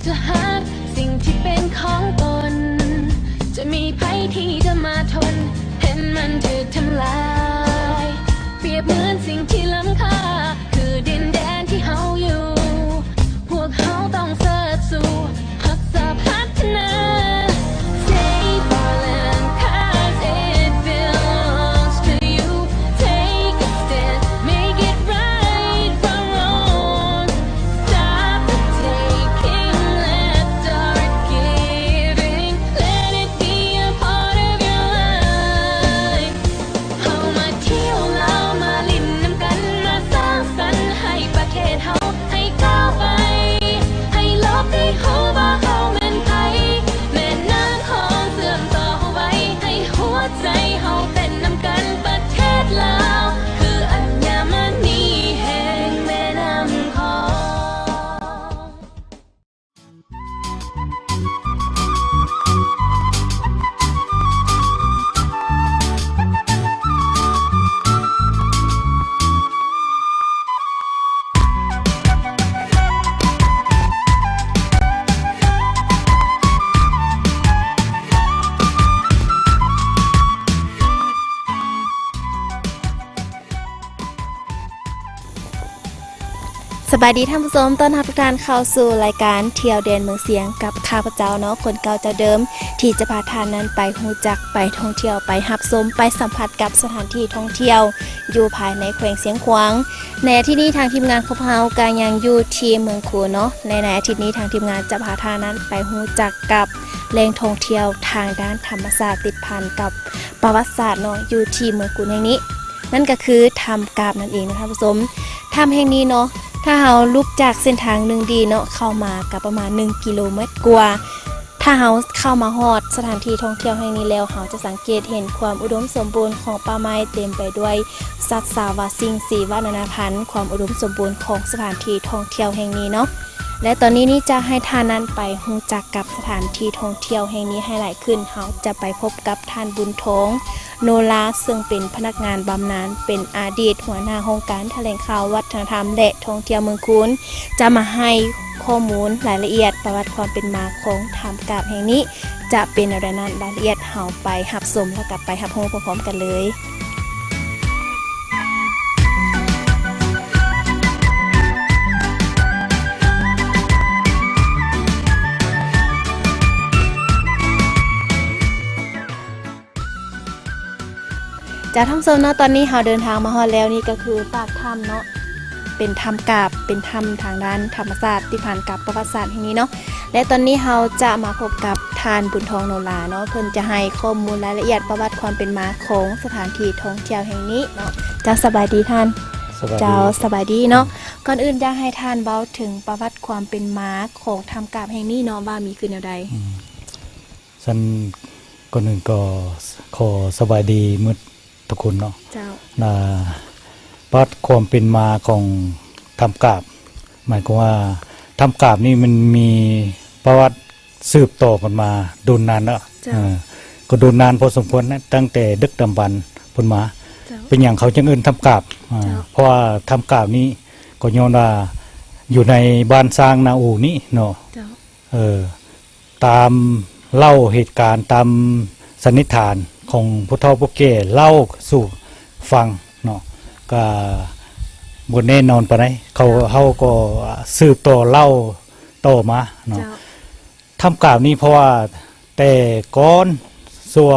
ຈະຫາກສິ່ງທີ່ເປັນຂອງຕົນ ຈະມີໃຜທີ່ຈະມາທົນ ເຫັນມັນຖືກທຳລາຍ ປຽບເໝືອນສິ່ງທີ່ລ້ຳຄ່າ ຄືດິນແດນທີ່ເຮົາຢູ່ ພວກເຮົາຕ້ອງເສີດສູ້ ຮັກສາພັດທະນາ Save our land 'cause it belongs to you. Take a stand, make it right from wrong. Stop the taking, let's start giving. Let it be a part of your life. ເຮົາມາທ່ຽວລາວ ມາຫຼິ້ນນຳກັນ ມາສ້າງສັນໃຫ້ປະເທດເຮົາ ໃຫ້ກ້າວໄປ ໃຫ້ໂລກໄດ້ຮູ້ວ່າເຮົາແມ່ນໃຜ ແມ່ນ້ຳຂອງເຊື່ອມຕໍ່ເຮົາໄວ້ ໃຫ້ຫົວໃຈເຮົາເຕັ້ນນຳກັນ ປະເທດລາວ ຄືອັນຍາມະນີແຫ່ງແມ່ນ້ຳຂອງ. ສະບາຍດີທ່ານຜູ້ຊົມ, ຕ້ອນຮັບທຸກທ່ານເຂົ້າສູ່ລາຍການທ່ຽວແດນເມືອງຊຽງ ກັບຂ້າພະເຈົ້າເນາະ ຄົນເກົ່າເຈົ້າເດີມ ທີ່ຈະພາທ່ານນັ້ນໄປຮູ້ຈັກ, ໄປທ່ອງທ່ຽວ, ໄປຮັບຊົມ, ໄປສຳຜັດກັບສະຖານທີ່ທ່ອງທ່ຽວຢູ່ພາຍໃນແຂວງຊຽງຂວາງ. ໃນອາທິດນີ້ທາງທີມງານຂອງເຮົາກໍຍັງຢູ່ທີ່ເມືອງຄູນເນາະ ແລະ ໃນອາທິດນີ້ທາງທີມງານຈະພາທ່ານນັ້ນໄປຮູ້ຈັກກັບແຫຼ່ງທ່ອງທ່ຽວທາງດ້ານທຳມະຊາດ ຕິດພັນກັບປະຫວັດສາດເນາະ ຢູ່ທີ່ເມືອງຄູນແຫ່ງນີ້. ນັ້ນກໍຄືຖ້ຳກາບນັ້ນເອງນະທ່ານຜູ້ຊົມ. ຖ້ຳແຫ່ງນີ້ເນາະ ຖ້າເຮົາລຸກຈາກເສັ້ນທາງໜຶ່ງດີເນາະ ເຂົ້າມາກໍປະມານໜຶ່ງກິໂລແມັດກວ່າ. ຖ້າເຮົາເຂົ້າມາຮອດສະຖານທີ່ທ່ອງທ່ຽວແຫ່ງນີ້ແລ້ວ ເຮົາຈະສັງເກດເຫັນຄວາມອຸດົມສົມບູນຂອງປ່າໄມ້ ເຕັມໄປດ້ວຍສັດສາວະສິ່ງ ຊີວະນານາພັນ ຄວາມອຸດົມສົມບູນຂອງສະຖານທີ່ທ່ອງທ່ຽວແຫ່ງນີ້ເນາະ. ແລະ ຕອນນີ້ນີ້ຈະໃຫ້ທ່ານນັ້ນໄປຮູ້ຈັກກັບສະຖານທີ່ທ່ອງທ່ຽວແຫ່ງນີ້ໃຫ້ຫຼາຍຂຶ້ນ. ເຮົາຈະໄປພົບກັບທ່ານ ບຸນທອງ ໂນລາ ເຊິ່ງເປັນພະນັກງານບຳນານ ເປັນອະດີດຫົວໜ້າຫ້ອງການຖະແຫຼງຂ່າວ ວັດທະນະທຳ ແລະ ທ່ອງທ່ຽວເມືອງຄູນ ຈະມາໃຫ້ຂໍ້ມູນລາຍລະອຽດປະຫວັດຄວາມເປັນມາຂອງຖ້ຳກາບແຫ່ງນີ້ ຈະເປັນແນວໃດນັ້ນ ລາຍລະອຽດເຮົາໄປຮັບຊົມ ແລ້ວກໍໄປຮັບຮູ້ພ້ອມໆກັນເລີຍ. ເຈົ້າທ່ານຜູ້ຊົມເນາະ ຕອນນີ້ເຮົາເດີນທາງມາຮອດແລ້ວ ນີ້ກໍຄືປາກຖ້ຳເນາະ ເປັນຖ້ຳກາບ ເປັນຖ້ຳທາງດ້ານທຳມະຊາດ ຕິດພັນກັບປະຫວັດສາດແຫ່ງນີ້ເນາະ. ແລະ ຕອນນີ້ເຮົາຈະມາພົບກັບທ່ານ ບຸນທອງ ໂນລາເນາະ ເພິ່ນຈະໃຫ້ຂໍ້ມູນລາຍລະອຽດປະຫວັດຄວາມເປັນມາຂອງສະຖານທີ່ທ່ອງທ່ຽວແຫ່ງນີ້ເນາະ. ເຈົ້າ ສະບາຍດີທ່ານ. ສະບາຍດີ. ເຈົ້າ ສະບາຍດີເນາະ. ອືມ ກ່ອນອື່ນຢາກໃຫ້ທ່ານເວົ້າເຖິງປະຫວັດຄວາມເປັນມາຂອງຖ້ຳກາບແຫ່ງນີ້ເນາະ ວ່າມີຄືແນວໃດ? ອືມ ຊັ້ນ ກ່ອນອື່ນກໍຂໍສະບາຍດີໝົດທຸກຄົນເນາະ. ເຈົ້າ. ລະປະຫວັດຄວາມເປັນມາຂອງຖ້ຳກາບ ໝາຍຄວາມວ່າຖ້ຳກາບນີ້ມັນມີປະຫວັດສືບຕໍ່ກັນມາດົນນານແລ້ວ. ເຈົ້າ. ເອີ ກໍດົນນານພໍສົມຄວນນະ ຕັ້ງແຕ່ດຶກດຳບັນພຸ້ນມາ. ເຈົ້າ. ເປັນຫຍັງເຂົາຈຶ່ງເອີ້ນຖ້ຳກາບ? ເຈົ້າ. ເພາະວ່າຖ້ຳກາບນີ້ກໍຍ້ອນວ່າຢູ່ໃນບ້ານຊ້າງນາອູນີ້ເນາະ. ເຈົ້າ. ເອີ ຕາມເລົ່າເຫດການ ຕາມສັນນິຖານຂອງຜູ້ເຖົ້າຜູ້ແກ່ເລົ່າສູ່ຟັງເນາະ ກະບໍ່ແນ່ນອນປານໃດ. ເຂົາ ເຮົາກໍສືບຕໍ່ເລົ່າຕໍ່ມາເນາະ. ເຈົ້າ. ຖ້ຳກາບນີ້ ເພາະວ່າແຕ່ກ່ອນຊົ່ວ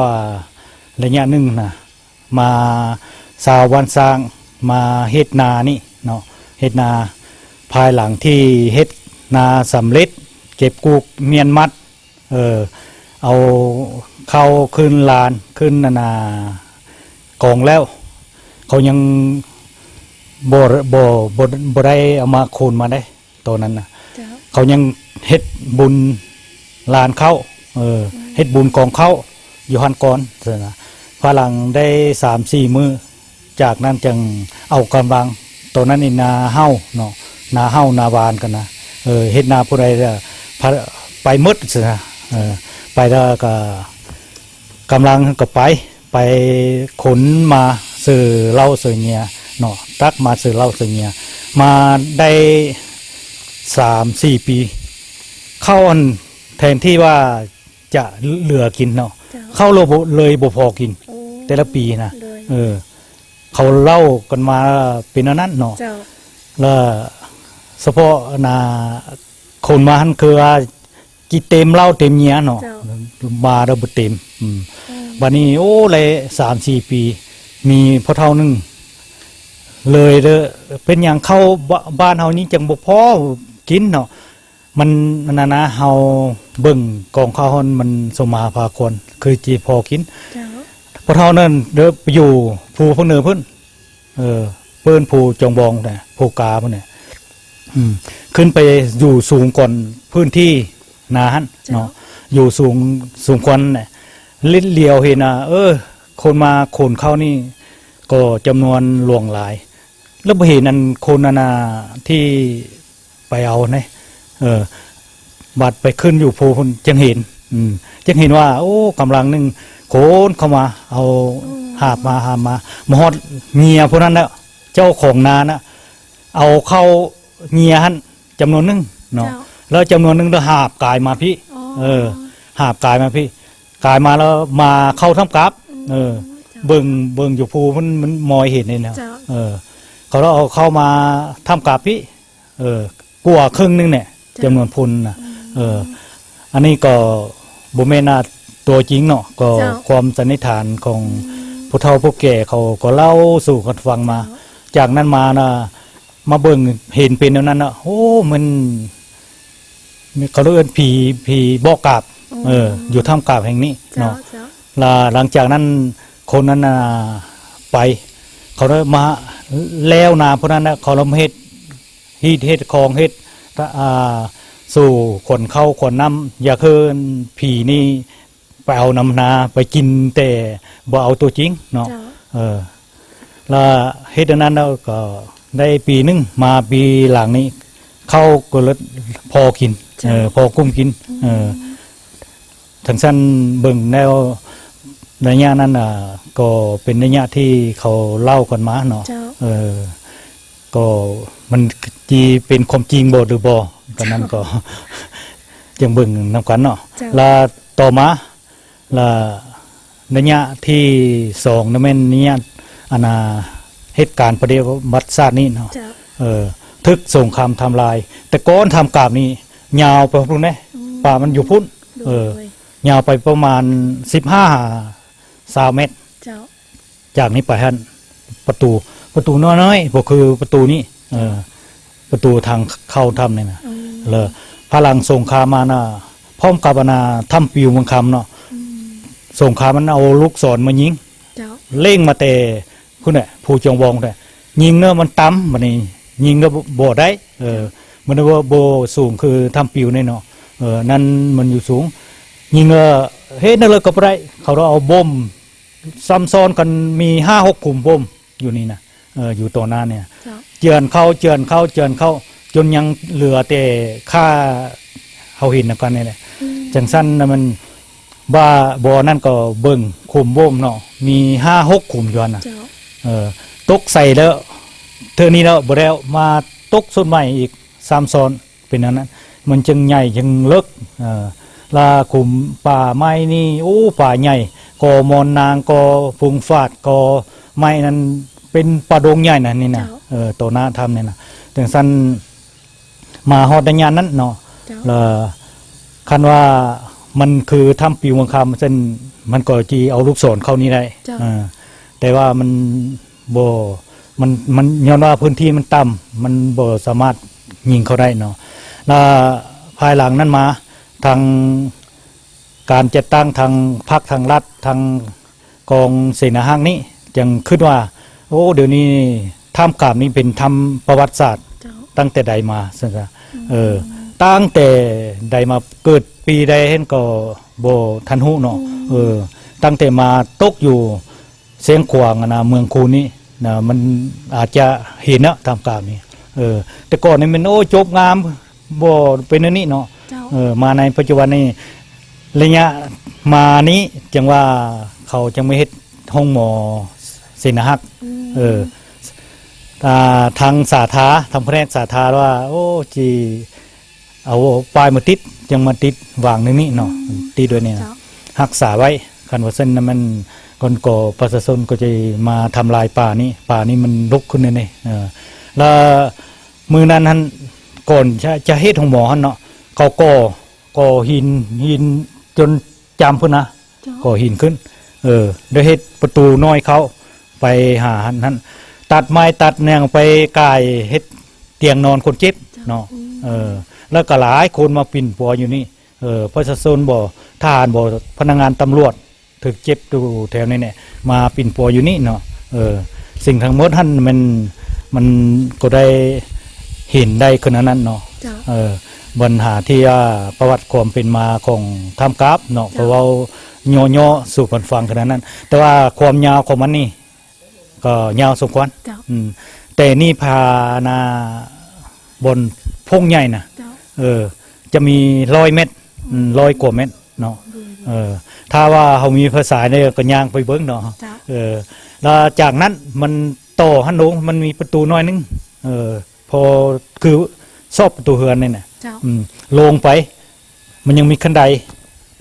ໄລຍະໜຶ່ງນະ ມາຊາວບ້ານຊ້າງມາເຮັດນານີ້ເນາະ ເຮັດນາ ພາຍຫຼັງທີ່ເຮັດນາສຳເລັດ ເກັບກູ້ໝ້ຽນມັດ ເອີ ເອົາເຂົ້າຂຶ້ນລານ ຂຶ້ນອັນນ່າກອງແລ້ວ ເຂົາຍັງບໍ່ ບໍ່ ບໍ່ ບໍ່ໄດ້ເອົາມາໂຄນມາເດ້. ຕອນນັ້ນນະ ເຈົ້າ ເຂົາຍັງເຮັດບຸນລານເຂົ້າ ເອີ ອືມ ເຮັດບຸນກອງເຂົ້າຢູ່ຫັ້ນກ່ອນຊັ້ນນະ. ພາຍຫຼັງໄດ້ສາມສີ່ມື້ ຈາກນັ້ນຈຶ່ງເອົາກຳລັງ ຕອນນັ້ນນີ້ນາເຫົ່າເນາະ ນາເຫົ່ານາຫວານກັນນະ ເອີ ເຮັດນາຜູ້ໃດລະ ພາ ໄປໝົດຊັ້ນນະ. ເອີ ໄປແລ້ວກໍ ກຳລັງກໍໄປ ໄປຂົນມາເສີເຫຼົ້າເສີເຫຍື່ອເນາະ ຕັກມາເສີເຫຼົ້າເສີເຫຍື່ອ ມາໄດ້ສາມສີ່ປີ ເ ເຂົ້າອັນ ແທນທີ່ວ່າຈະເຫຼືອກິນເນາະ ເຈົ້າ ເຂົ້າເລີຍບໍ່ ເລີຍບໍ່ພໍກິນ ໂອ້ ແຕ່ລະປີນະ ໂດຍ ເອີ ເຂົາເລົ່າກັນມາເປັນແນວນັ້ນເນາະ ເຈົ້າ ລະສະເພາະອັນນ່າ ຄົນມາຫັ້ນຄືວ່າ ກິນເຕັມເຫຼົ້າເຕັມເຫຍື້ອເນາະ ເຈົ້າ ມາແລ້ວບໍ່ເຕັມ ອືມ ອືມ ບາດນີ້ ໂອ້ ໄດ້ສາມສີ່ປີ ມີພໍ່ເຖົ້າໜຶ່ງ ເລີຍເດີ ເປັນຫຍັງເຂົ້າ ບ້ານເຮົານີ້ຈັ່ງບໍ່ພໍກິນເນາະ ມັນ ອັນນັ້ນນະ ເຮົາເບິ່ງກອງເຂົ້າຫັ້ນ ມັນສົມມາພາຄວນ ຄືຊິພໍກິນ ເຈົ້າ ພໍ່ເຖົ້ານັ້ນເດີ ໄປຢູ່ພູພາກເໜືອພຸ້ນ ເອີ ເອີ້ນພູຈອງບອງນະ ພູກາພຸ້ນນະ ອືມ ຂຶ້ນໄປຢູ່ສູງກ່ອນພື້ນທີ່ນາຫັ້ນເນາະ ເຈົ້າ ຢູ່ສູງ ສູງກ່ອນນະ ລິດຫຼຽວເຫັນນະ ເອີ ຄົນມາຂົນເຂົ້ານີ້ກໍຈຳນວນຫຼວງຫຼາຍ ແລ້ວບໍ່ເຫັນອັນຄົນອັນນ່າ ທີ່ໄປເອົານະ ເອີ ບັດໄປຂຶ້ນຢູ່ພູພຸ້ນ ຈຶ່ງເຫັນ ອືມ ຈຶ່ງເຫັນວ່າ ໂອ້ ກຳລັງໜຶ່ງຂົນເຂົ້າມາ ເອົາ ໂອ້ ຫາບມາ ຫາບມາ ມາຮອດເຫຍື້ອຜູ້ນັ້ນແລ້ວ ເຈົ້າຂອງນານະ ເອົາເຂົ້າເຫຍື້ອຫັ້ນຈຳນວນໜຶ່ງເນາະ ເຈົ້າ ແລ້ວຈຳນວນໜຶ່ງລະຫາບກາຍມາພີ້ ອໍ ເອີ ຫາບກາຍມາພີ້ ກາຍມາແລ້ວມາເຂົ້າຖ້ຳກາບ ອືມ ເອີ ເຈົ້າ ເບິ່ງ ເບິ່ງຢູ່ພູມັນ ມັນມອຍເຫັນນີ້ນະ ເຈົ້າ ເອີ ເຂົາເອົາເຂົ້າມາຖ້ຳກາບພີ້ ເອີ ກວ່າເຄິ່ງໜຶ່ງແຫຼະ ເຈົ້າ ຈຳນວນຄົນນະ ອືມ ເອີ ອັນນີ້ກໍບໍ່ແມ່ນ ອາ ຕົວຈິງເນາະ ກໍ ເຈົ້າ ຄວາມສັນນິຖານຂອງ ອືມ ຜູ້ເຖົ້າຜູ້ແກ່ເຂົາກໍເລົ່າສູ່ກັນຟັງມາ ເຈົ້າ ຈາກນັ້ນມານະ ມາເບິ່ງເຫັນເປັນແນວນັ້ນນະ ໂອ້ ມັນ ເຂົາເອີ້ນຜີ ຜີເບາະກາບ ໂອ້ ເອີ ຢູ່ຖ້ຳກາບແຫ່ງນີ້ເນາະ ເຈົ້າ ເຈົ້າ ລະຫຼັງຈາກນັ້ນຄົນນັ້ນນະໄປ ເຂົາໄດ້ມາແລ້ວນາຜູ້ນັ້ນນະ ເຂົາລະມາເຮັດ ຮີດເຮັດຄອງເຮັດ ອາ ສູ່ຂົນເຂົ້າຂົນນ້ຳ ຢາກເອີ້ນຜີນີ້ ໄປເອົານຳນາ ໄປກິນແຕ່ບໍ່ເອົາຕົວຈິງເນາະ ເຈົ້າ ເອີ ລະເຮັດອັນນັ້ນແລ້ວກໍໄດ້ປີໜຶ່ງ ມາປີຫຼັງນີ້ ເຂົ້າກໍເລີຍພໍກິນ ເຈົ້າ ເອີ ພໍກຸ້ມກິນ ອືມ ເອີ ຈັ່ງຊັ້ນເບິ່ງແລ້ວ ໄລຍະນັ້ນ ອາ ກໍເປັນໄລຍະທີ່ເຂົາເລົ່າກັນມາເນາະ ເຈົ້າ ເອີ ກໍມັນຊິເປັນຄວາມຈິງບໍ່ ຫຼືບໍ່ ກໍນັ້ນກໍ ຈັ່ງເບິ່ງນຳກັນເນາະ ເຈົ້າ ລະຕໍ່ມາ ລະໄລຍະທີສອງນະແມ່ນໄລຍະ ອັນນ່າ ເຫດການປະຕິວັດຊາດນີ້ເນາະ ເຈົ້າ ເອີ ຖືກສົງຄາມທຳລາຍ ແຕ່ກ່ອນຖ້ຳກາບນີ້ຍາວໄປພຸ້ນເດ້ ອືມ ປ່າມັນຢູ່ພຸ້ນ ໂດຍ ເອີ ໂດຍ ຍາວໄປປະມານສິບຫ້າຫາຊາວແມັດ ເຈົ້າ ຈາກນີ້ໄປຫັ້ນ ປະຕູ ປະຕູນ້ອຍໆ ບໍ່ຄືປະຕູນີ້ ເອີ ປະຕູທາງເຂົ້າຖ້ຳນີ້ນະ ອືມ ແລ້ວພາຍຫຼັງສົງຄາມມານະ ພ້ອມກັບອັນນ່າ ຖ້ຳປິວເມືອງຄຳເນາະ ອືມ ສົງຄາມມັນເອົາລູກສອນມາຍິງ ເຈົ້າ ເລັງມາແຕ່ພຸ້ນແຫຼະ ພູຈອງບອງພຸ້ນແຫຼະ ຍິງເນາະ ມັນຕ່ຳ ບາດນີ້ຍິງແລ້ວບໍ່ໄດ້ ເອີ ເຈົ້າ ມັນບໍ່ ບໍ່ສູງຄືຖ້ຳປິວນີ້ເນາະ ເອີ ນັ້ນມັນຢູ່ສູງ ຍິງ ເອີ ເຮັດແນວໃດກໍບໍ່ໄດ້ ເຂົາເອົາບົມ ຊ້ຳຊ້ອນກັນມີຫ້າຫົກຂຸມບົມຢູ່ນີ້ນະ ເອີ ຢູ່ຕໍ່ໜ້ານີ້ ເຈົ້າ ເຈື່ອນເຂົ້າ ເຈື່ອນເຂົ້າ ເຈື່ອນເຂົ້າ ຈົນຍັງເຫຼືອແຕ່ຂ້າເຮົາເຫັນນຳກັນນີ້ແຫຼະ ອືມ ຈັ່ງຊັ້ນນະ ມັນ ບ່າ ບໍ່ນັ້ນກໍເບິ່ງຂຸມບົມເນາະ ມີຫ້າຫົກຂຸມຢູ່ຫັ້ນນະ ເຈົ້າ ເອີ ຕົກໃສ່ແລ້ວ ເທື່ອນີ້ແລ້ວບໍ່ແລ້ວ ມາຕົກຊຸດໃໝ່ອີກ ຊ້ຳຊ້ອນ ເປັນອັນນັ້ນ ມັນຈຶ່ງໃຫຍ່ຈຶ່ງເລິກ ເອີ ລະຂຸມປ່າໄມ້ນີ້ ໂອ້ ປ່າໃຫຍ່ ກໍມອນນາງ ກໍຟູງຟາດ ກໍໄມ້ນັ້ນ ເປັນປ່າດົງໃຫຍ່ນະນີ້ນະ ເຈົ້າ ເອີ ຕໍ່ໜ້າຖ້ຳນີ້ນະ ຈັ່ງຊັ້ນ ມາຮອດໄລຍະນັ້ນເນາະ ເຈົ້າ ລະຄັນວ່າມັນຄືຖ້ຳປິວເມືອງຄຳ ເຊັ່ນ ມັນກໍຊິເອົາລູກສອນເຂົ້ານີ້ໄດ້ ເຈົ້າ ເອີ ແຕ່ວ່າມັນ ບໍ່ ມັນ ມັນ ຍ້ອນວ່າພື້ນທີ່ມັນຕ່ຳ ມັນບໍ່ສາມາດຍິງເຂົາໄດ້ເນາະ ລະພາຍຫຼັງນັ້ນມາ ທາງການຈັດຕັ້ງ ທາງພັກ ທາງລັດ ທາງກອງເສນາຮັກນີ້ ຈັ່ງຄິດວ່າ ໂອ້ ດຽວນີ້ຖ້ຳກາບນີ້ເປັນຖ້ຳປະຫວັດສາດ ເຈົ້າ ຕັ້ງແຕ່ໃດມາ ຊັ້ນຊະ ອືມ ເອີ ຕັ້ງແຕ່ໃດມາ ເກີດປີໃດຫັ້ນກໍບໍ່ທັນຮູ້ເນາະ ອືມ ເອີ ຕັ້ງແຕ່ມາຕົກຢູ່ ຊຽງຂວາງ ອັນນະ ເມືອງຄູນນີ້ນະ ມັນອາດຈະເຫັນນະ ຖ້ຳກາບນີ້ ເອີ ແຕ່ກ່ອນນີ້ແມ່ນ ໂອ້ ຈົບງາມ ບໍ່ເປັນແນວນີ້ເນາະ ເຈົ້າ ເອີ ມາໃນປັດຈຸບັນນີ້ ໄລຍະມານີ້ ຈັ່ງວ່າເຂົາຈັ່ງມາເຮັດໂຮງໝໍເສນາຮັກ ອືມ ເອີ ອາ ທາງສາທາ ທາງພະແນກສາທາວ່າ ໂອ້ ຊິ ເອົາປ້າຍມາຕິດ ຍັງມາຕິດວາງໃນນີ້ເນາະ ອືມ ຕິດໄວ້ນີ້ນະ ເຈົ້າ ຮັກສາໄວ້. ຄັນວ່າຊັ້ນນະ ມັນ ກ່ອນກໍປະຊາຊົນກໍຈະມາທຳລາຍປ່ານີ້ ປ່ານີ້ມັນລົກຂຶ້ນແນ່ໆ ເອີ ລະມື້ນັ້ນຫັ້ນ ກ່ອນຈະ ຈະເຮັດໂຮງໝໍຫັ້ນເນາະ ເຂົາກໍ່ ກໍ່ຫີນ ຫີນຈົນຈຳພຸ້ນນະ ເຈົ້າ ກໍ່ຫີນຂຶ້ນ ເອີ ໄດ້ເຮັດປະຕູນ້ອຍເຂົ້າໄປຫາຫັ້ນ ຫັ້ນ ຕັດໄມ້ຕັດຫຍັງໄປກາຍເຮັດຕຽງນອນຄົນເຈັບ ເຈົ້າ ເນາະ ອືມ ເອີ ແລ້ວກໍຫຼາຍຄົນມາປິ່ນປົວຢູ່ນີ້ ເອີ ປະຊາຊົນບໍ ທະຫານບໍ ພະນັກງານຕຳຫຼວດຖືກເຈັບຢູ່ແຖວນີ້ແຫຼະ ມາປິ່ນປົວຢູ່ນີ້ເນາະ ເອີ ສິ່ງທັງໝົດຫັ້ນແມ່ນ ມັນກໍໄດ້ເຫັນໄດ້ຂະໜາດນັ້ນເນາະ ເຈົ້າ ເອີ ບັນຫາທີ່ວ່າປະຫວັດຄວາມເປັນມາຂອງຖ້ຳກາບເນາະ ເຈົ້າ ກໍເວົ້າຫຍໍ້ໆສູ່ກັນຟັງຂະໜາດນັ້ນ ແຕ່ວ່າຄວາມຍາວຂອງມັນນີ້ ກໍຍາວສົມຄວນ ເຈົ້າ ອືມ ແຕ່ນີ້ພານາບ່ອນໂພງໃຫຍ່ນະ ເຈົ້າ ເອີ ຈະມີຮ້ອຍແມັດ ອືມ ອືມ ຮ້ອຍກວ່າແມັດເນາະ ໂດຍ ເອີ ຖ້າວ່າເຮົາມີໄຟສາຍນີ້ກໍຍ່າງໄປເບິ່ງເນາະ ເຈົ້າ ເອີ ແລ້ວຈາກນັ້ນມັນຕໍ່ຫັ້ນລົງ ມັນມີປະຕູໜ້ອຍໜຶ່ງ ເອີ ພໍຄືຊອບປະຕູເຮືອນນີ້ນະ ເຈົ້າ ອືມ ລົງໄປ ມັນຍັງມີຄັນໄດ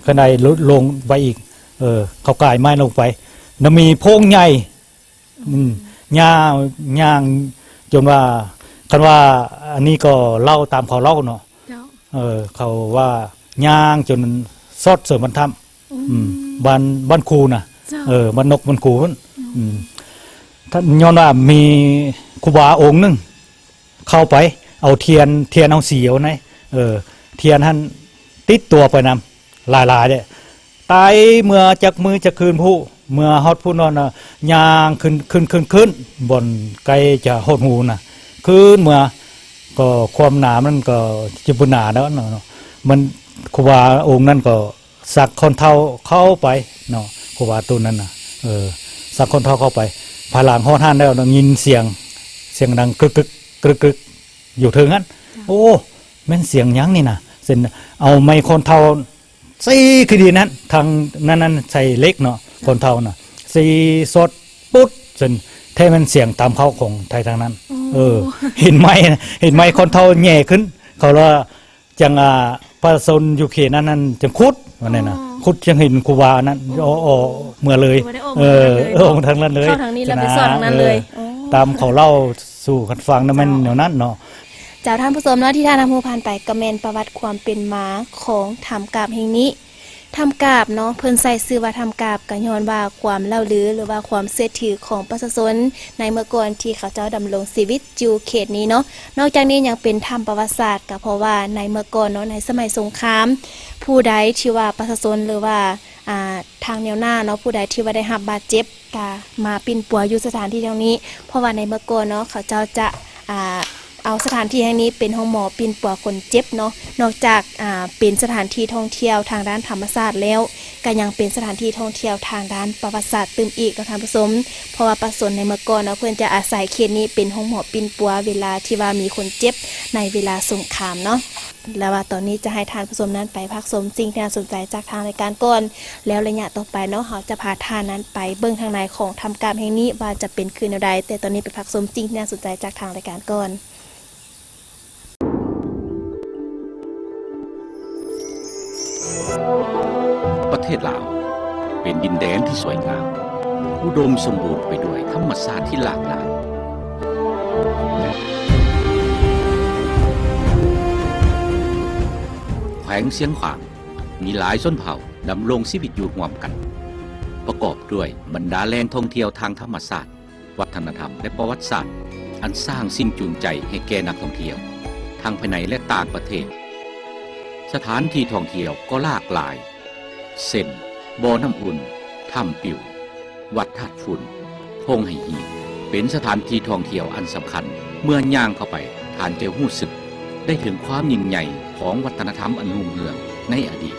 ຄັນໄດລົງໄປອີກ ເອີ ເຂົາກາຍໄມ້ລົງໄປ ແລ້ວມີໂພງໃຫຍ່ ອືມ ຍ່າງ ຍ່າງຈົນວ່າ ຄັນວ່າອັນນີ້ກໍເລົ່າຕາມເຂົາເລົ່າເນາະ ເຈົ້າ ເອີ ເຂົາວ່າຍ່າງຈົນຊອດເສີມບັນຖ້ຳ ອືມ ອືມ ບ້ານ ບ້ານຄູນະ ເຈົ້າ ເອີ ບ້ານນົກບ້ານຄູພຸ້ນ ອືມ ອືມ ທ່ານ ຍ້ອນວ່າມີຄູບາອົງໜຶ່ງ ເຂົ້າໄປເອົາທຽນ ທຽນເອົາສີເອົາໃນ ເອີ ທຽນຫັ້ນຕິດຕົວໄປນຳຫຼາຍໆເດ້ ຕາຍເມື່ອຈັກມື້ຈັກຄືນພຸ້ນ ເມື່ອຮອດພຸ້ນນອນນະ ຍ່າງຂຶ້ນ ຂຶ້ນ ຂຶ້ນ ຂຶ້ນ ບ່ອນໃກ້ຈະຮອດຮູນະ ຄືນເມື່ອ ກໍຄວາມໜາມັນກໍຈະບໍ່ໜາແລ້ວເນາະ ມັນ ຄູບາອົງນັ້ນກໍ ສັກຂ້ອນເທົ້າເຂົ້າໄປເນາະ ຄູບາຕົນນັ້ນນະ ເອີ ສັກຂ້ອນເທົ້າເຂົ້າໄປ ພາຍຫຼັງຮອດຫັ້ນແລ້ວໄດ້ຍິນສຽງ ສຽງດັງກຶກໆ ກຶກໆ ຢູ່ເທິງຫັ້ນ ເຈົ້າ ໂອ້ ແມ່ນສຽງຫຍັງນີ້ນະ ເຊັ່ນເອົາໄມ້ຂ້ອນເທົ້າ ຕີຄືດີນັ້ນ ທາງນັ້ນນັ້ນໃສ່ເຫຼັກເນາະ ເຈົ້າ ຂ້ອນເທົ້ານະ ຕີຊອດປຸດ ເຊັ່ນແທ້ແມ່ນສຽງຕຳເຂົ້າຂອງໄທທາງນັ້ນ ໂອ້ ເອີ ເຫັນໄມ້ ເຫັນໄມ້ຂ້ອນເທົ້າແຫຍ່ຂຶ້ນ ເຂົາລະ ຈັ່ງ ອ່າ ປະຊາຊົນຢູ່ເຂດນັ້ນນັ້ນຈຶ່ງຂຸດ ວ່າແນ່ນະ ອໍ ຂຸດຈຶ່ງເຫັນຄູບານັ້ນ ອໍ ອໍ ເມືອເລີຍ ບໍ່ໄດ້ອອກ ເອີ ມາທາງນັ້ນເລີຍ ເອີ ອອກມາທາງນັ້ນເລີຍ ເຂົ້າທາງນີ້ແລ້ວໄປສອດທາງນັ້ນເລີຍ ອໍ ຕາມເຂົາເລົ່າສູ່ກັນຟັງນະ ເຈົ້າ ແມ່ນແນວນັ້ນເນາະ. ເຈົ້າ ທ່ານຜູ້ຊົມເນາະ ທີ່ທ່ານຮັບຮູ້ຜ່ານໄປກໍແມ່ນປະຫວັດຄວາມເປັນມາຂອງຖ້ຳກາບແຫ່ງນີ້. ຖ້ຳກາບເນາະ ເພິ່ນໃຊ້ຊື່ວ່າຖ້ຳກາບ ກໍຍ້ອນວ່າຄວາມເລົ່າລື ຫຼືວ່າຄວາມເຊື່ອຖືຂອງປະຊາຊົນໃນເມື່ອກ່ອນທີ່ເຂົາເຈົ້າດຳລົງຊີວິດ ຢູ່ເຂດນີ້ເນາະ. ນອກຈາກນີ້ຍັງເປັນຖ້ຳປະຫວັດສາດ ກໍເພາະວ່າໃນເມື່ອກ່ອນເນາະ ໃນສະໄໝສົງຄາມ ຜູ້ໃດທີ່ວ່າປະຊາຊົນ ຫຼືວ່າ ອ່າ ທາງແນວໜ້າເນາະ ຜູ້ໃດທີ່ວ່າໄດ້ຮັບບາດເຈັບ ກໍມາປິ່ນປົວຢູ່ສະຖານທີ່ແຫ່ງນີ້ ເພາະວ່າໃນເມື່ອກ່ອນເນາະ ເຂົາເຈົ້າຈະ ອ່າ ເອົາສະຖານທີ່ແຫ່ງນີ້ເປັນໂຮງໝໍປິ່ນປົວຄົນເຈັບເນາະ. ນອກຈາກ ອ່າ ເປັນສະຖານທີ່ທ່ອງທ່ຽວທາງດ້ານທຳມະຊາດແລ້ວ ກໍຍັງເປັນສະຖານທີ່ທ່ອງທ່ຽວທາງດ້ານປະຫວັດສາດຕື່ມອີກເນາະທ່ານຜູ້ຊົມ ເພາະວ່າປະຊາຊົນໃນເມື່ອກ່ອນເນາະ ເພິ່ນຈະອາໄສເຂດນີ້ເປັນໂຮງໝໍປິ່ນປົວເວລາທີ່ວ່າມີຄົນເຈັບໃນເວລາສົງຄາມເນາະ. ແລະວ່າຕອນນີ້ຈະໃຫ້ທ່ານຜູ້ຊົມນັ້ນໄປພັກຊົມສິ່ງທີ່ໜ້າສົນໃຈຈາກທາງລາຍການກ່ອນ ແລ້ວໄລຍະຕໍ່ໄປເນາະ ເຮົາຈະພາທ່ານນັ້ນໄປເບິ່ງທາງໃນຂອງຖ້ຳກາບແຫ່ງນີ້ວ່າຈະເປັນຄືແນວໃດ, ແຕ່ຕອນນີ້ໄປພັກຊົມສິ່ງທີ່ໜ້າສົນໃຈຈາກທາງລາຍການກ່ອນ. ປະເທດລາວເປັນດິນແດນທີ່ສວຍງາມ, ອຸດົມສົມບູນໄປດ້ວຍທຳມະຊາດທີ່ຫຼາກຫຼາຍ. ແຂວງຊຽງຂວາງມີຫຼາຍຊົນເຜົ່າດຳລົງຊີວິດຢູ່ຮ່ວມກັນ, ປະກອບດ້ວຍບັນດາແຫຼ່ງທ່ອງທ່ຽວທາງທຳມະຊາດ, ວັດທະນະທຳ ແລະ ປະຫວັດສາດ ອັນສ້າງສິ່ງຈູງໃຈໃຫ້ແກ່ນັກທ່ອງທ່ຽວ ທັງພາຍໃນ ແລະ ຕ່າງປະເທດ. ສະຖານທີ່ທ່ອງທ່ຽວກໍຫຼາກຫຼາຍ ເຊັ່ນ ບໍ່ນ້ຳອຸ່ນ, ຖ້ຳປິວ, ວັດທາດຝຸ່ນ, ທົ່ງໄຫຫີນ ເປັນສະຖານທີ່ທ່ອງທ່ຽວອັນສຳຄັນ. ເມື່ອຍ່າງເຂົ້າໄປ, ທ່ານຈະຮູ້ສຶກໄດ້ເຖິງຄວາມຍິ່ງໃຫຍ່ຂອງວັດທະນະທຳອັນຮຸ່ງເຮືອງໃນອະດີດ.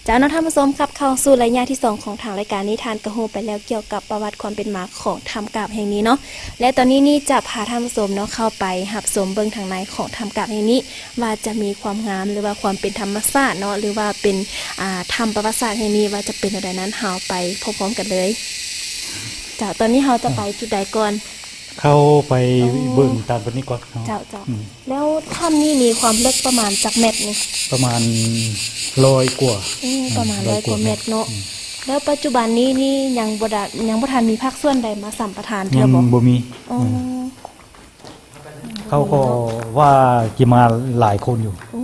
ເຈົ້າເນາະ ທ່ານຜູ້ຊົມ, ກັບເຂົ້າສູ່ໄລຍະທີສອງຂອງທາງລາຍການນີ້, ທ່ານກໍຮູ້ໄປແລ້ວກ່ຽວກັບປະຫວັດຄວາມເປັນມາຂອງຖ້ຳກາບແຫ່ງນີ້ເນາະ ແລະ ຕອນນີ້ນີ້ຈະພາທ່ານຜູ້ຊົມເນາະ ເຂົ້າໄປຮັບຊົມເບິ່ງທາງໃນຂອງຖ້ຳກາບແຫ່ງນີ້ ວ່າຈະມີຄວາມງາມ ຫຼືວ່າຄວາມເປັນທຳມະຊາດເນາະ ຫຼືວ່າເປັນ ອ່າ ຖ້ຳປະຫວັດສາດແຫ່ງນີ້ ວ່າຈະເປັນແນວໃດນັ້ນ, ເຮົາໄປພ້ອມໆກັນເລີຍ. ເຈົ້າ, ຕອນນີ້ເຮົາຈະໄປຈຸດໃດກ່ອນ? ເຂົ້າໄປ ອໍ ເບິ່ງຕາມຕົວນີ້ກ່ອນເນາະ. ເຈົ້າ, ເຈົ້າ. ອືມ ແລ້ວຖ້ຳນີ້ມີຄວາມເລິກປະມານຈັກແມັດນີ້? ປະມານຮ້ອຍກວ່າ. ໂອ້ ອືມ ປະມານຮ້ອຍກວ່າແມັດເນາະ. ອືມ ແລ້ວປັດຈຸບັນນີ້ນີ້ຍັງບໍ່ໄດ້ ຍັງບໍ່ທັນມີພາກສ່ວນໃດມາສຳປະທານເທື່ອບໍ່? ຍັງບໍ່ມີ. ອໍ ອືມ ເຂົາກໍວ່າຊິມາຫຼາຍຄົນຢູ່. ໂອ້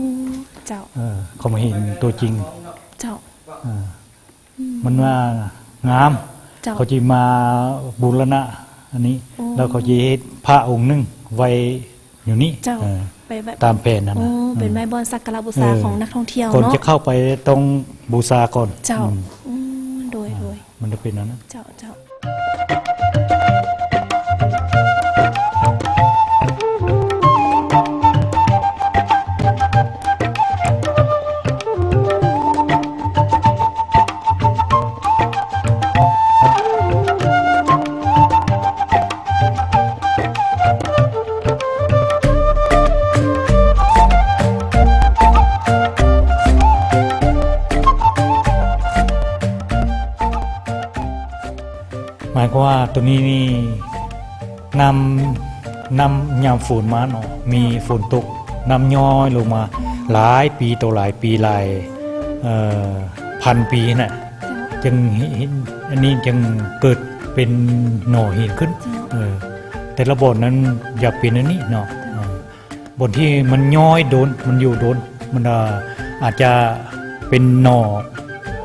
ເຈົ້າ. ເອີ ເຂົາມາເຫັນຕົວຈິງ. ເຈົ້າ. ເອີ ອືມ ມັນວ່າງາມ. ເຈົ້າ. ເຂົາຊິມາບູລະນະອັນນີ້. ໂອ້ ແລ້ວເຂົາຊິເຮັດພະອົງໜຶ່ງໄວ້ຢູ່ນີ້. ເຈົ້າ. ເອີ ໄປແບບ ຕາມແຜນນັ້ນນະ. ໂອ້ ເປັນໄວ້ບ່ອນສັກກາລະບູຊາ ເອີ ຂອງນັກທ່ອງທ່ຽວເນາະ. ກ່ອນຈະເຂົ້າໄປຕ້ອງບູຊາກ່ອນ. ເຈົ້າ. ອືມ ອືມ ໂດຍ ອ່າ ໂດຍ ມັນຈະເປັນອັນນັ້ນ. ເຈົ້າ, ເຈົ້າ. ໝາຍຄວາມວ່າໂຕນີ້ນີ້ ນ້ຳ ນ້ຳຍາມຝົນມາເນາະ ມີຝົນຕົກ ນ້ຳຍ້ອຍລົງມາຫຼາຍປີຕໍ່ຫຼາຍປີ ຫຼາຍ ເອີ ພັນປີນະ ເຈົ້າ ຈຶ່ງເຫັນ ອັນນີ້ຈຶ່ງເກີດເປັນໜໍ່ຫີນຂຶ້ນ. ເຈົ້າ. ເອີ ແຕ່ລະບ່ອນນັ້ນຢາກເປັນອັນນີ້ເນາະ. ເຈົ້າ. ເອີ ບ່ອນທີ່ມັນຍ້ອຍດົນ ມັນຢູ່ດົນ ມັນ ເອີ ອາດຈະເປັນໜໍ່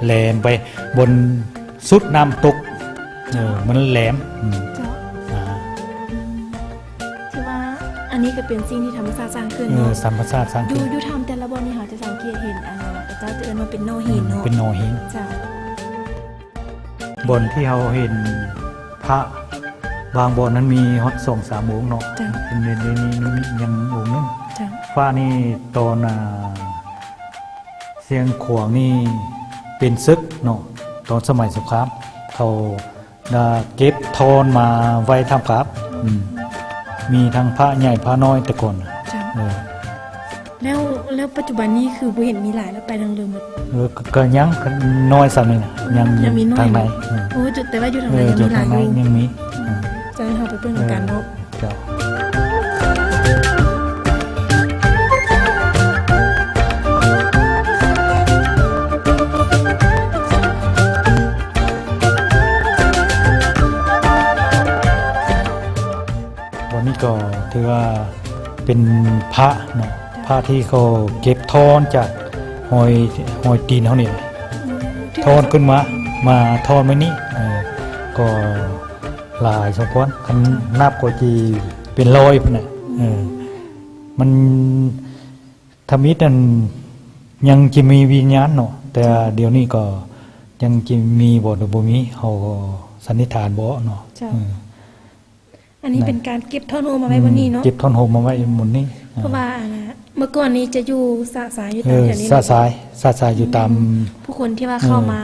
ແຫຼມໄປ ບ່ອນສຸດນ້ຳຕົກ ເອີ ມັນແຫຼມ. ອືມ ເຈົ້າ. ອ່າ ອືມ ຖືວ່າອັນນີ້ກໍເປັນສິ່ງທີ່ທຳມະຊາດສ້າງຂຶ້ນເນາະ. ເອີ ທຳມະຊາດສ້າງຂຶ້ນ. ຢູ່ ຢູ່ຖ້ຳແຕ່ລະບ່ອນນີ້ ເຮົາຈະສັງເກດເຫັນ ເຂົາເຈົ້າຈະເອີ້ນວ່າເປັນໜໍ່ຫີນເນາະ. ເປັນໜໍ່ຫີນ. ເຈົ້າ. ບ່ອນທີ່ເຮົາເຫັນພະບາງບ່ອນນັ້ນມີຮອດສອງສາມອົງເນາະ. ເຈົ້າ. ເປັນ ເປັນ ເປັນ ຍັງອົງໜຶ່ງ. ເຈົ້າ. ພະນີ້ຕອນ ອ່າ ຊຽງຂວາງນີ້ເປັນເສິກເນາະ ຕອນສະໄໝສົງຄາມ ເຂົາໄດ້ເກັບທ້ອນມາໄວ້ຖ້ຳກາບ. ອືມ ມີທັງພະໃຫຍ່ພະນ້ອຍແຕ່ກ່ອນ. ເຈົ້າ. ເອີ ແລ້ວ ແລ້ວປັດຈຸບັນນີ້ຄືບໍ່ເຫັນມີຫຼາຍແລ້ວ ໄປທາງເລີໝົດ. ເອີ ກໍ ກໍຍັງນ້ອຍສ່ຳນີ້ນະ ຍັງ ຍັງມີນ້ອຍທາງໃນ. ເອີ ໂອ້ ແຕ່ວ່າຢູ່ທາງໃນ ເອີ ຍັງມີຫຼາຍຢູ່. ຍັງມີ. ອືມ ຈະໃຫ້ເຮົາໄປເບິ່ງນຳກັນເນາະ. ເອີ ເຈົ້າ. ວັນນີ້ກໍຖືວ່າເປັນພະເນາະ ເຈົ້າ ພະທີ່ເຂົາເກັບທ້ອນຈາກຮອຍ ຮອຍຕີນເຮົານີ້ແຫຼະ. ອືມ ທ້ອນຂຶ້ນມາ ມາທ້ອນໄວ້ນີ້. ເອີ ກໍຫຼາຍສົມຄວນ ຄັນ ເຈົ້າ ນັບກໍຊິເປັນຮ້ອຍພຸ້ນນະ. ເອີ ມັນ ທຳອິດນັ້ນຍັງຈະມີວິນຍານເນາະ ແຕ່ດຽວນີ້ກໍຍັງຈະມີບໍ່ ຫຼືບໍ່ມີ ເຮົາກໍສັນນິຖານບໍ່ອອກເນາະ. ເຈົ້າ. ເອີ ອັນນີ້ເປັນການເກັບທ່ອນໂຮມມາໄວ້ບ່ອນນີ້ເນາະ. ເກັບທ່ອນໂຮມມາໄວ້ບ່ອນນີ້. ເພາະວ່າ ອ່າ ເມື່ອກ່ອນນີ້ຈະຢູ່ຊະຊາຍຢູ່ຕາມແຖວນີ້. ເອີ ຊະຊາຍ ຊະຊາຍຢູ່ຕາມ ອືມ ຜູ້ຄົນທີ່ວ່າເຂົ້າມາ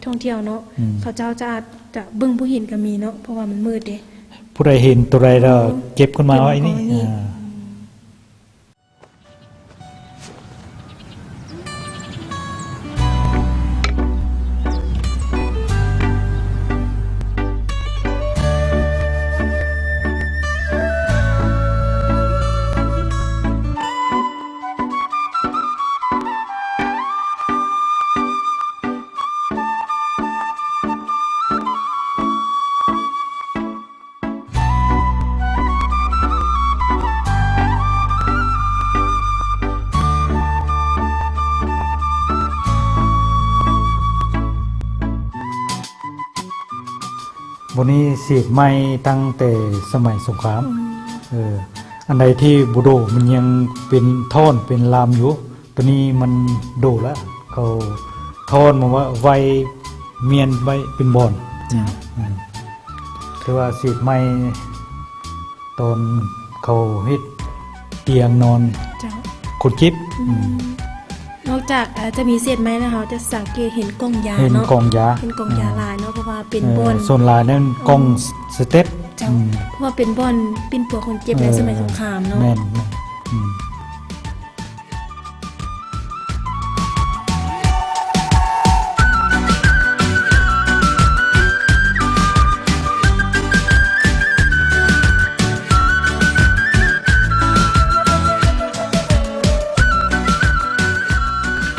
ທ່ອງທ່ຽວເນາະ. ເອີ ອືມ ເຂົາເຈົ້າຈະອາດຈະເບິ່ງບໍ່ເຫັນກໍມີເນາະ ເພາະວ່າມັນມືດເດ້. ຜູ້ໃດເຫັນໂຕໃດແລ້ວ ເອີ ເກັບຂຶ້ນມາໄວ້ນີ້. ເກັບມາກ່ອນນີ້. ອ່າ ບ່ອນນີ້ເສກໃໝ່ຕັ້ງແຕ່ສະໄໝສົງຄາມ. ອືມ ເອີ ອັນໃດທີ່ບໍ່ໂດ ມັນຍັງເປັນທ່ອນເປັນລຳຢູ່. ໂຕນີ້ມັນໂດລະ ເຂົາທ້ອນມາໄວ້ ໄວ້ ມ້ຽນໄວ້ເປັນບ່ອນ. ເຈົ້າ. ອືມ ແຕ່ວ່າເສກໃໝ່ຕອນເຂົາເຮັດຕຽງນອນ ເຈົ້າ ຄົນເຈັບ. ອືມ ອືມ ເນ ນອກຈາກ ເອີ ຈະມີເສດໄມ້ແລ້ວ ເຮົາຈະສັງເກດເຫັນກອງຢາເນາະ ເຫັນກອງຢາ ເຫັນກອງຢາຫຼາຍເນາະ ເອີ ເພາະວ່າເປັນ ເອີ ບ່ອນ ສ່ວນຫຼາຍນັ້ນ ເອີ ກອງສະເຕັບ ເຈົ້າ ອືມ ເພາະວ່າເປັນບ່ອນປິ່ນປົວຄົນເຈັບໃນ ເອີ ສະໄໝສົງຄາມເນາະ ແມ່ນໆ ອືມ.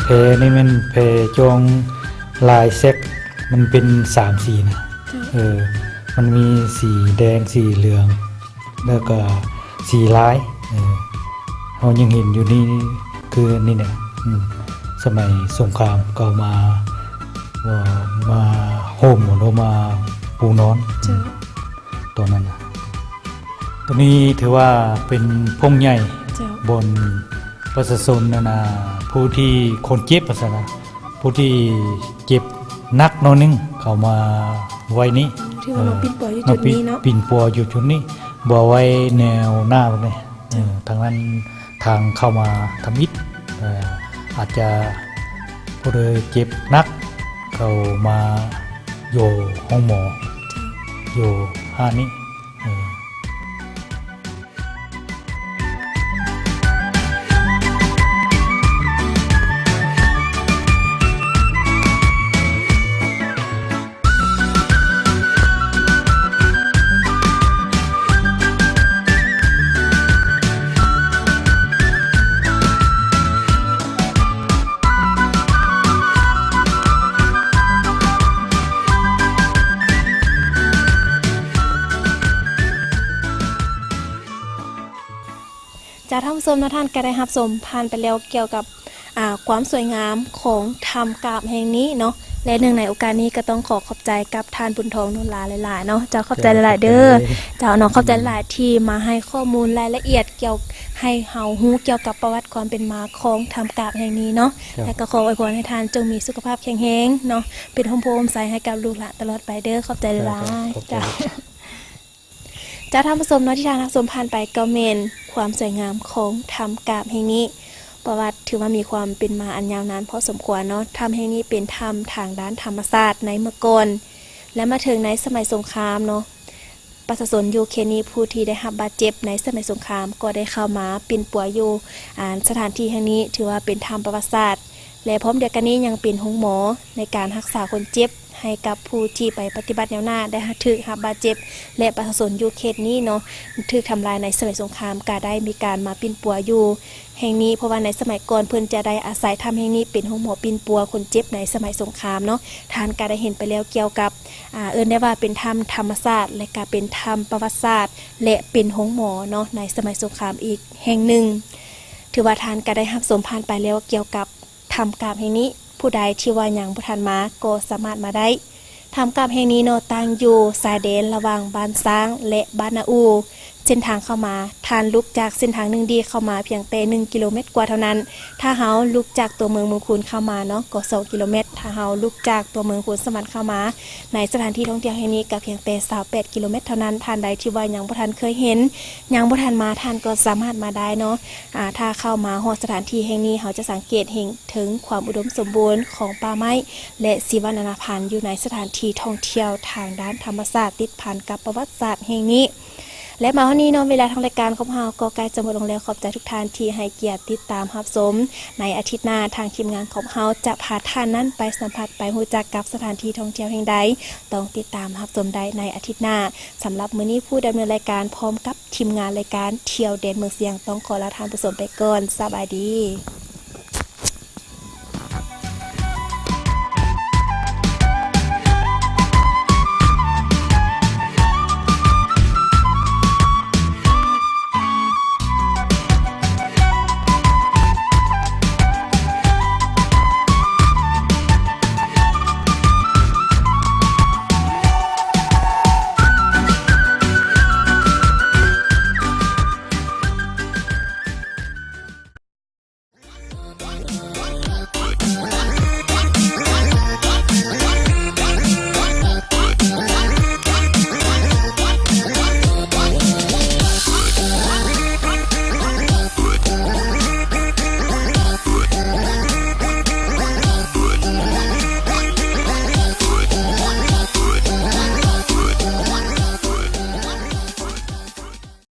ແພນີ້ແມ່ນແພຈອງລາຍແຊັກ ມັນເປັນສາມສີນະ ເຈົ້າ ເອີ ມັນມີສີແດງ ສີເຫຼືອງ ແລ້ວກໍສີລາຍ ເອີ ເຮົາຍັງເຫັນຢູ່ນີ້ ຄືນີ້ແຫຼະ ອືມ ສະໄໝສົງຄາມເຂົາມາ ເອີ ມາໂຮມ ຫຼືວ່າມາປູນອນ ເຈົ້າ ຕອນນັ້ນນະ ໂຕນີ້ຖືວ່າເປັນໂພງໃຫຍ່ ເຈົ້າ ບ່ອນປະຊາຊົນນັ້ນນະ ຜູ້ທີ່ຄົນເຈັບວ່າຊັ້ນນະ ຜູ້ທີ່ເຈັບໜັກໜ້ອຍໜຶ່ງ ເຂົາມາໄວ້ນີ້ ຖືວ່າມາ ເອີ ປິ່ນປົວຢູ່ຈຸດນີ້ເນາະ ມາປິ່ນ ປິ່ນປົວຢູ່ຈຸດນີ້ ບໍ່ໄວ້ແນວໜ້າແບບນີ້ ເອີ ທາງນັ້ນ ທາງເຂົ້າມາທຳອິດ ເອີ ອາດຈະຜູ້ໃດເຈັບໜັກ ເຂົາມາຢູ່ໂຮງໝໍ ເຈົ້າ ຢູ່ຮ້ານນີ້ ເອີ. ເຈົ້າ ທ່ານຜູ້ຊົມເນາະ ທ່ານກໍໄດ້ຮັບຊົມຜ່ານໄປແລ້ວກ່ຽວກັບ ອ່າ ຄວາມສວຍງາມຂອງຖ້ຳກາບແຫ່ງນີ້ເນາະ ແລະ ເນື່ອງໃນໂອກາດນີ້ກໍຕ້ອງຂໍຂອບໃຈກັບທ່ານບຸນທອງ ນຸນລາ ຫຼາຍໆເນາະ ເຈົ້າ ຂອບໃຈຫຼາຍໆເດີ ເຈົ້າ ເຈົ້າເນາະ ຂອບໃຈຫຼາຍໆທີ່ມາໃຫ້ຂໍ້ມູນລາຍລະອຽດກ່ຽວ ໃຫ້ເຮົາຮູ້ກ່ຽວກັບປະຫວັດຄວາມເປັນມາຂອງຖ້ຳກາບແຫ່ງນີ້ເນາະ ເຈົ້າ ແລະ ກໍຂໍອວຍພອນໃຫ້ທ່ານຈົ່ງມີສຸຂະພາບແຂງແຮງເນາະ ເປັນຮົ່ມໂພຮົ່ມໄຊໃຫ້ກັບລູກຫຼານຕະຫຼອດໄປເດີ ຂອບໃຈຫຼາຍໆ ເຈົ້າ ເຈົ້າ ເຈົ້າ ທ່ານຜູ້ຊົມເນາະ ທີ່ທ່ານຮັບຊົມຜ່ານໄປກໍແມ່ນຄວາມສວຍງາມຂອງຖ້ຳກາບແຫ່ງນີ້ ປະຫວັດຖືວ່າມີຄວາມເປັນມາອັນຍາວນານພໍສົມຄວນເນາະ ຖ້ຳແຫ່ງນີ້ເປັນຖ້ຳທາງດ້ານທຳມະຊາດໃນເມື່ອກ່ອນ ແລະ ມາເຖິງໃນສະໄໝສົງຄາມເນາະ ປະຊາຊົນຢູ່ເຂດນີ້ຜູ້ທີ່ໄດ້ຮັບບາດເຈັບໃນສະໄໝສົງຄາມກໍໄດ້ເຂົ້າມາປິ່ນປົວຢູ່ ອາ ສະຖານທີ່ແຫ່ງນີ້ ຖືວ່າເປັນຖ້ຳປະຫວັດສາດ ແລະ ພ້ອມດຽວກັນນີ້ຍັງເປັນໂຮງໝໍໃນການຮັກສາຄົນເຈັບ ໃຫ້ກັບຜູ້ທີ່ໄປປະຕິບັດແນວໜ້າໄດ້ຖືກຮັບບາດເຈັບ ແລະ ປະຊາຊົນຢູ່ເຂດນີ້ເນາະ ຖືກທຳລາຍໃນສະໄໝສົງຄາມ ກະໄດ້ມີການມາປິ່ນປົວຢູ່ແຫ່ງນີ້ ເພາະວ່າໃນສະໄໝກ່ອນເພິ່ນຈະໄດ້ອາໄສຖ້ຳແຫ່ງນີ້ເປັນໂຮງໝໍປິ່ນປົວຄົນເຈັບໃນສະໄໝສົງຄາມເນາະ ທ່ານກະໄດ້ເຫັນໄປແລ້ວກ່ຽວກັບ ອາ ເອີ້ນໄດ້ວ່າເປັນຖ້ຳທຳມະຊາດ ແລະ ກະເປັນຖ້ຳປະຫວັດສາດ ແລະ ເປັນໂຮງໝໍເນາະ ໃນສະໄໝສົງຄາມອີກແຫ່ງໜຶ່ງ ຖືວ່າທ່ານກະໄດ້ຮັບຊົມຜ່ານໄປແລ້ວກ່ຽວກັບ ຖ້ຳກາບແຫ່ງນີ້ ຜູ້ໃດທີ່ວ່າຍັງບໍ່ທັນມາກໍສາມາດມາໄດ້. ຖ້ຳກາບແຫ່ງນີ້ເນາະ ຕັ້ງຢູ່ຊາຍແດນລະຫວ່າງບ້ານຊ້າງ ແລະ ບ້ານນາອູ. ເສັ້ນທາງເຂົ້າມາ, ທ່ານລຸກຈາກເສັ້ນທາງໜຶ່ງດີເຂົ້າມາພຽງແຕ່ໜຶ່ງກິໂລແມັດກວ່າເທົ່ານັ້ນ. ຖ້າເຮົາລຸກຈາກຕົວເມືອງເມືອງຄູນເຂົ້າມາເນາະ ກໍສອງກິໂລແມັດ. ຖ້າເຮົາລຸກຈາກຕົວເມືອງໂພນສະຫວັນເຂົ້າມາ ໃນສະຖານທີ່ທ່ອງທ່ຽວແຫ່ງນີ້ກໍພຽງແຕ່ຊາວແປດກິໂລແມັດເທົ່ານັ້ນ. ທ່ານໃດທີ່ວ່າຍັງບໍ່ທັນເຄີຍເຫັນ, ຍັງບໍ່ທັນມາ, ທ່ານກໍສາມາດມາໄດ້ເນາະ. ອາ ຖ້າເຂົ້າມາຮອດສະຖານທີ່ແຫ່ງນີ້ ເຮົາຈະສັງເກດເຫັນເຖິງຄວາມອຸດົມສົມບູນຂອງປ່າໄມ້ ແລະ ຊີວະນານາພັນຢູ່ໃນສະຖານທີ່ທ່ອງທ່ຽວທາງດ້ານທຳມະຊາດ ຕິດພັນກັບປະຫວັດສາດແຫ່ງນີ້. ແລະ ມາຮອດນີ້ເນາະ ເວລາທາງລາຍການຂອງເຮົາກໍໃກ້ຈະໝົດລົງແລ້ວ. ຂອບໃຈທຸກທ່ານທີ່ໃຫ້ກຽດຕິດຕາມຮັບຊົມ. ໃນອາທິດໜ້າ ທາງທີມງານຂອງເຮົາຈະພາທ່ານນັ້ນໄປສຳຜັດ, ໄປຮູ້ຈັກກັບສະຖານທີ່ທ່ອງທ່ຽວແຫ່ງໃດ, ຕ້ອງຕິດຕາມຮັບຊົມໄດ້ໃນອາທິດໜ້າ. ສຳລັບມື້ນີ້ ຜູ້ດຳເນີນລາຍການພ້ອມກັບທີມງານລາຍການທ່ຽວແດນເມືອງຊຽງ ຕ້ອງຂໍລາທ່ານຜູ້ຊົມໄປກ່ອນ. ສະບາຍດີ.